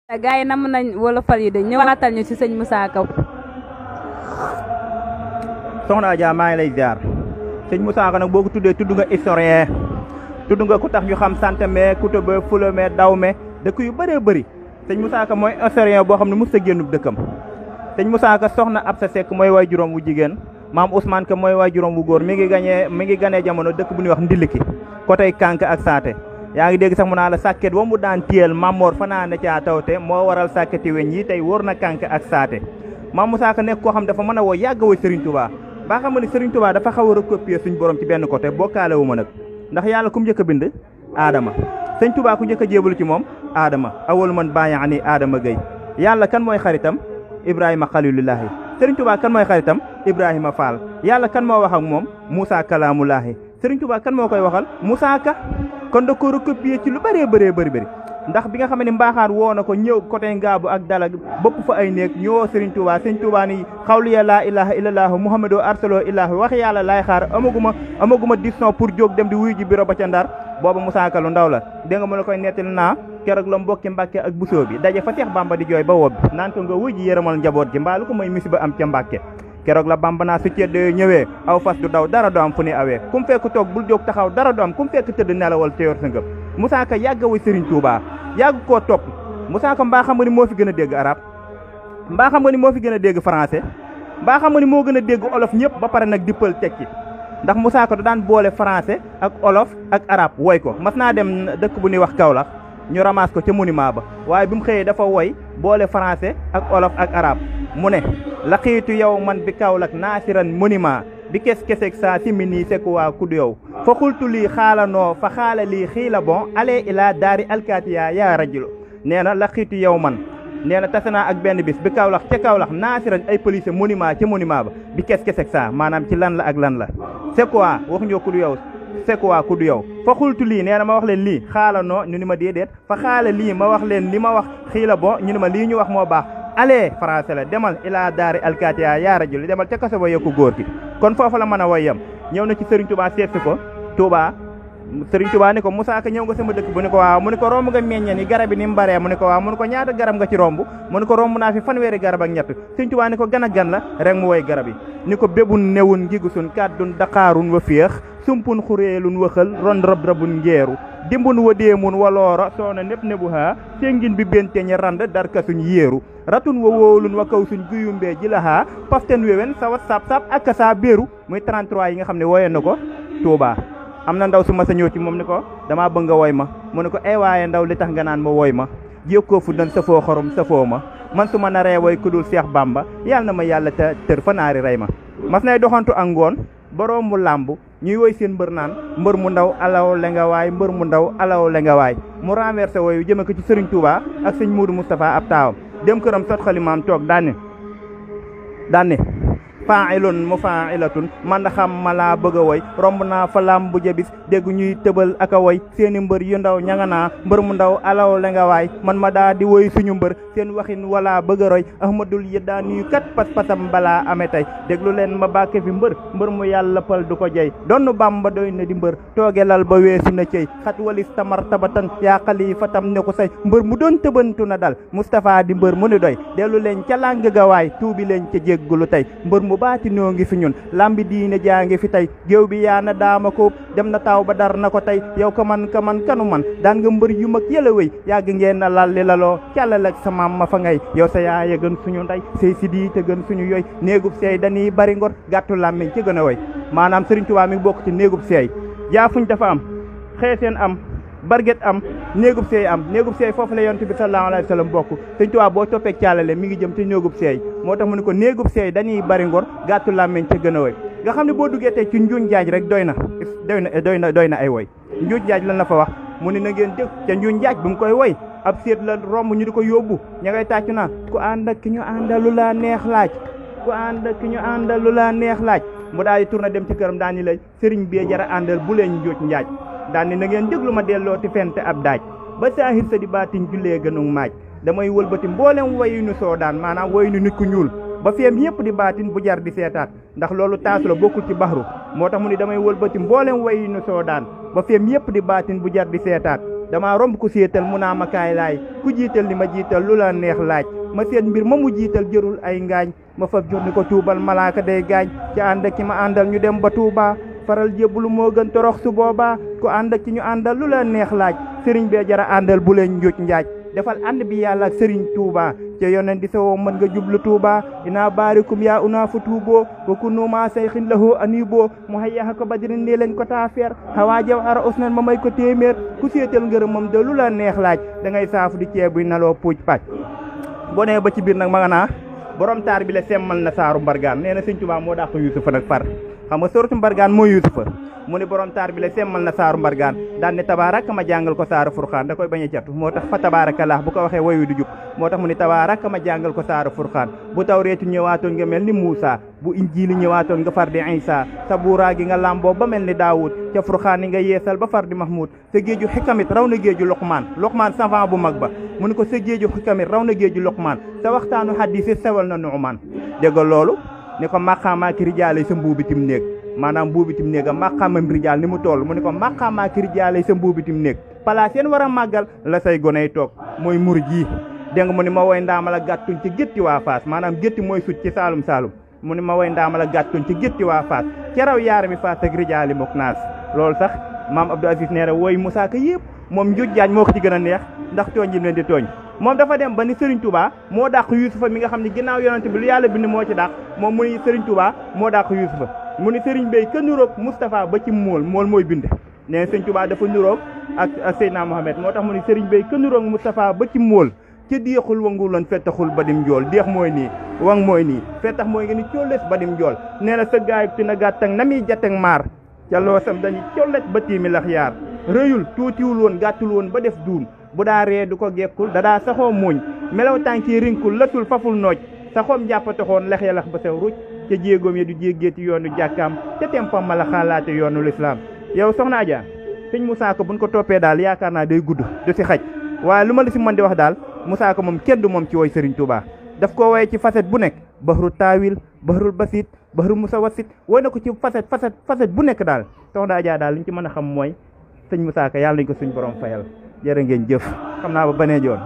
gars yi nam nañ wolofal yi de ñëwaatal ñu ci sëñ Moussa Ka. soxna Adja maa ngi lay ziar sëñ Moussa Ka nag boo ko tuddee tudd nga historien tudd nga ku tax ñu xam Santeme Koutouba Fulome Dawme dëkk yu bëree bëri sëñ Moussa Ka mooy historien boo xam ne mos a génnub dëkkam sëñ Moussa Ka soxna Absa Seck mooy waay juróom wu jigéen maam Ousmane Ka mooy waay juróom wu góor mi ngi ganee jamono dëkk bu ñuy wax Ndiliki côté Kank ak Saate yaa ngi dégg sax mu naa la sàkket wa mu daan téyel Mamor fanaane caa tawte moo waral sàkketi weñ yi tey wóor na Kank ak Saate maam Moussa Ka nekk koo xam dafa mën a woo yàgg a woy Serigne Touba baa xam ne Serigne Touba dafa xaw a recopier suñ borom ci benn côté bokkaale wu ma nag ndax yàlla ku mu njëkk a bind aadama sëñ Touba ku njëkk a jébalu ci moom aadama awal man bàyyi aadama gay yàlla kan mooy xaritam Ibrahima xalilullahi Serigne Touba kan mooy xaritam Ibrahima Fall yàlla kan moo wax ak moom Moussa kalaamulaahi Serigne Touba kan moo koy waxal Moussa Ka kon da ko recopier ci lu bëri ndax bi nga xam ne mbaaxaan woo na ko ñëw côté ngaabu ak dalag bopp fa ay néeg ñëwoo Serigne Touba Serigne Touba ni xawliya laa ilaha illallahu muhammadu arsaloo illahu wax yàlla laay xaar amaguma disson pour jóg dem di wuyu ji bureau ba ca Ndar booba Moussa Ka lu ndaw la dégg nga mu la koy nettali naa keroog la mbokki Mbàkke ak busoo bi daje fa Seex Bamba di jooy ba wob bi naan ko nga wuy ji yërëmal njaboot gi mbaa lu ko mooy musiba am ca Mbàkke keroog la Bamba naa su ceddo ñëwee aw fas du daw dara du am fu ni awee ku mu fekk toog bul jóg taxaw dara du am ku mu fekk tëdd nelawal teyor sa ngëp Moussa Ka yàgg a woy Serigne Touba yàgg koo topp Moussa Ka mbaa xam nga ni moo fi gën a dégg arab mbaa xam nga ni moo fi gën a dégg français mbaa xam nga ni moo gën a dégg olof ñëpp ba pare nag dippal teg ci ndax Moussa Ka da daan boole français ak olof ak arab woy ko mas naa dem dëkk bu ñuy wax Kaolack ñu ramasse ko ca monument ba waaye bi mu xëyee dafa woy boole français ak olof ak arab mu ne laqiitu yow man bi Kaolack naasiran monument bi kes-keseg saa simini sekk waa kudu yow fa xultu lii xaalanoo fa xaala lii xiila bon ale ila daari alkaatiya yaa rajulu nee na laqiitu yow man nee na tase naa ak benn bis bi Kaolack ca Kaolack naasiran ay police monument ca monument ba bi kes-keseg saa maanaam ci lan la ak lan la c'est quoi waxuñoo kudu yow c'est quoi kudu yow fa xultu lii nee na ma wax leen lii xaalanoo ñu ni ma déedéet fa xaala lii ma wax leen li ma wax xiila bon ñu ni ma lii ñu wax moo baax ale français la demal ila daari alkaatiya yaa rajul demal ca kaso ba yokku góor gi kon foofu la mën a woy yam ñëw na ci Serigne Touba seetsi ko Touba Serigne Touba ni ko Moussa Ka ñëw nga sama dëkk bu ni ko waaw mu ni ko romb nga meññe ni garab yi ni mu baree mu ni ko waaw mu ni ko ñaata garab nga ci romb mu ni ko romb naa fi fanweeri garab ak ñett Serigne Touba ni ko gan ak gan la rek mu woy garab yi ni ko bébun newun ngigusun kàddun daqaarun wa féex sumpun xureelun waxal ron rab-rabun njeeru dimbun wa déemun waloora soona népp nebu haa sengin bi benteñi rand darka suñ yéeru ratun wa wóolun wa kaw suñ guyumbee ji la haa paften wewen sawat sab ak saa béeru muy 33 yi nga xam ne woyoon na ko Touba am na ndaw su ma sa ñëw ci moom ni ko damaa bëgg nga woy ma mu ne ko ay waaye ndaw li tax nga naan ma woy ma jékkoo fu dan safoo xorom safoo ma man su ma naree woy ku dul Seex Bamba yàlla na ma yàlla te tër fa naari rey ma mas nay doxantu ak ngoon boroom mu làmb ñuy woy seen mbër naan mbër mu ndaw alaw le nga waay mbër mu ndaw alaw le nga waay mu renversé woyu jëme ko ci Serigne Touba ak sëñ Moudou Moustapha ab taawam dem këram sot xalimaam toog daanne fa'ilun mufa'ilatun man xam ma laa bëgg a woy romb naa fa lam bu jabis dégg ñuy tëbal ak a woy seeni mbër yu ndaw ña nga naa mbër mu ndaw alaw le nga waay man ma daa di woy suñu mbër seen waxin wala bëgg a roy ahmadul yëddaa nuyu kat pas-pasam balaa amee tey déglu leen ma bàkke fi mbër mu yàlla pal du ko jey donnu Bamba doy na di mbër toogelal ba weesu na cey xat walis tamar tabatan yaa xalifatam ne ko say mbër mu doon tëbantu na dal Moustapha di mbër mu ni doy dellu leen ca làng ga waay tuubi leen ca jéggulu tey mbër mu baati noo ngi fi ñun lambi diine jaa ngi fi tey géew bi yaa na daama ko dem na taw ba dar na ko tey yow ka man kanu man daan nga mbër yu mag yëla wéy yàgg ngeen na lalli laloo càllal ak sa maam ma fa ngay yow sa yaaya gën suñu ndey say sidi te gën suñu yooy néegub seey dañuy bari ngor gàttu làmmiñ ci gën a woy maanaam Serigne Touba mi bokk ci néegub seey jaafuñ dafa am xeeseen am barget am néegub seey foofu la yonent bi sallallahu alayhi wa sallam bokk Sëñ Tuubaa boo toppee caalale mi ngi jëm ci néegub seey moo tax mu ne ko néegub seey dañuy bari ngor gàttu làmmiñ ca gën a woy nga xam ne boo duggee tey ci njuuñ jaaj rek doy na ay woy njuuñ jaaj lan la fa wax mu ne na ngeen dégg ca njuuñ jaaj bu mu koy woy ab séet la romb ñu di ko yóbbu ña ngay tàccu naa ku ànd ak ki ñu àndal lu la neex laaj ku ànd ak ki ñu àndal lu la neex laaj mu daal di tourné dem ci këram daan ni lay sëriñ bee jara àndal bu leen njuuj njaaj daan ni na ngeen déglu ma delloo ti fente ab daaj ba saahir sa di baatiñ jullee gënu maaj damay wëlbati mboolem wayu nu soo daan maanaam wayu nu nit ku ñuul ba feem yëpp di baatin bu jar di seetaat ndax loolu taasu la bokkul ci baxru moo tax mu ni damay wëlbati mboolem way nu soo daan ba feem yëpp di baatin bu jar di seetaat dama romb ku séetal mu naa ma kaay laay ku jiital li ma jiital lu la neex laaj ma seet mbir ma mu jiital jërul ay ngaañ ma fab jox ni ko tuubal malaaka day gaañ ci ànd ak ki ma àndal ñu dem ba Tuubaa faral jébbalu moo gën torox su boobaa ku ànd ak ci ñu àndal lu la neex laaj sëriñ bee jara àndal bu leen njuuj njaaj defal ànd bi yàlla ak sëriñ Tuubaa ca yonen di sawoo mën nga jublu Tuubaa ina baarikum yaa una fu tuuboo wa kunu ma sayxin lahu aniboo mu hayyaha ko badirin nii lañ ko taafeer xawaa jaw ara usnan ma may ko téeméer ku séetal ngërëmam de lu la neex laaj da ngay saafu di ceeb buy naloo puuj pàcc boo nee ba ci biir nag ma nga naa borom taar bi la semmal na saaru mbargaan nee na sëñ Tuubaa moo dàq Yuusufa nag far xam nga sortu mbargaan moo Yuusufa mu ne borom taar bi la semmal na saaru mbargaan daan ne tabaaraka ma jàngal ko saaru furxaan da koy bañ a catu moo tax fa tabaarakallah bu ko waxee woyu du jub moo tax mu ne tabaaraka ma jàngal ko saaru furxaan bu tawreetu ñëwaatoon nga mel ni Muusa bu injiili ñëwaatoon nga far di Isa sa buuraa gi nga làmboo ba mel ni Daawud ca furxaan yi nga yeesal ba far di Mahmoud sa géeju xikamit raw na géeju Luqmaan savant bu mag ba mu ne ko sa géeju xikamit raw na géeju Luqmaan sa waxtaanu hadiis sewal na Nu'maan dégg loolu ni ko maqaamaaki rijaale sa mbuubitim néeg maanaam mbuubitim néeg a maqaamam rijaal ni mu toll mu ne ko maqaamaaki rijaale sa mbuubitim néeg palaas yeen war a màggal la say goney toog mooy murid yi dégg nga mu ni ma woy ndaamala gàttuñ ci gétti waa Faas maanaam gétti mooy sut ci saalum mu ni ma woy ndaamala gàttuñ ci gétti waa Faas ca raw yaarami Faas ak rijaali mok naas loolu sax maam Abdou Aziz nee na woy Moussa Ka yëpp moom njuuj jaañ moo ko ci gën a neex ndax tooñ yi leen di tooñ moom dafa dem ba ni Serigne Touba moo dàq Yuusufa mi nga xam ne ginnaaw yonante bi lu yàlla bind moo ci dàq moom mu ni Serigne Touba moo dàq Yuusufa mu ni Serigne Bey ka nuroog Moustapha ba ci mool mooy bind nee na Serigne Touba dafa nuroog ak Seydina Mohamed moo tax mu ni Serigne Bey ka nuroog Moustapha ba ci mool ca deexul wanguloon fettaxul ba dim njool deex mooy nii wang mooy nii fettax mooy nga ni colles ba dim njool nee na sa gaay ti na gàttang na muy jateng maar ca loosam dañu collet ba tiimi lax yaar rëyul tuutiwul woon gàttul woon ba def duun bu daa ree du ko gekkul dadaa saxoo muuñ melaw tànki rinkul lëtul faful nooj saxoom jàppataxoon lex yalax ba sew ruuj ca jéegoom ya du jéggéeti yoonu jàkkaam ca tempam ma la xaalaate yoonu lislaam yow soxna Adja sëñ Moussa Ka buñ ko toppee daal yaakaar naa day gudd du si xaj waaye lu ma la si mën di wax daal Moussa Ka moom kenn du moom ci woy Serigne Touba daf koo woye ci facette bu nekk baxru taawil baxrul basit baxru musawasit woy na ko ci facette bu nekk daal soxna Adja daal li ñu ci mën a xam mooy sëñ Moussa Ka yàlla nañ ko suñ borom fayal jërë ngeen jëf xam naa ba banee joon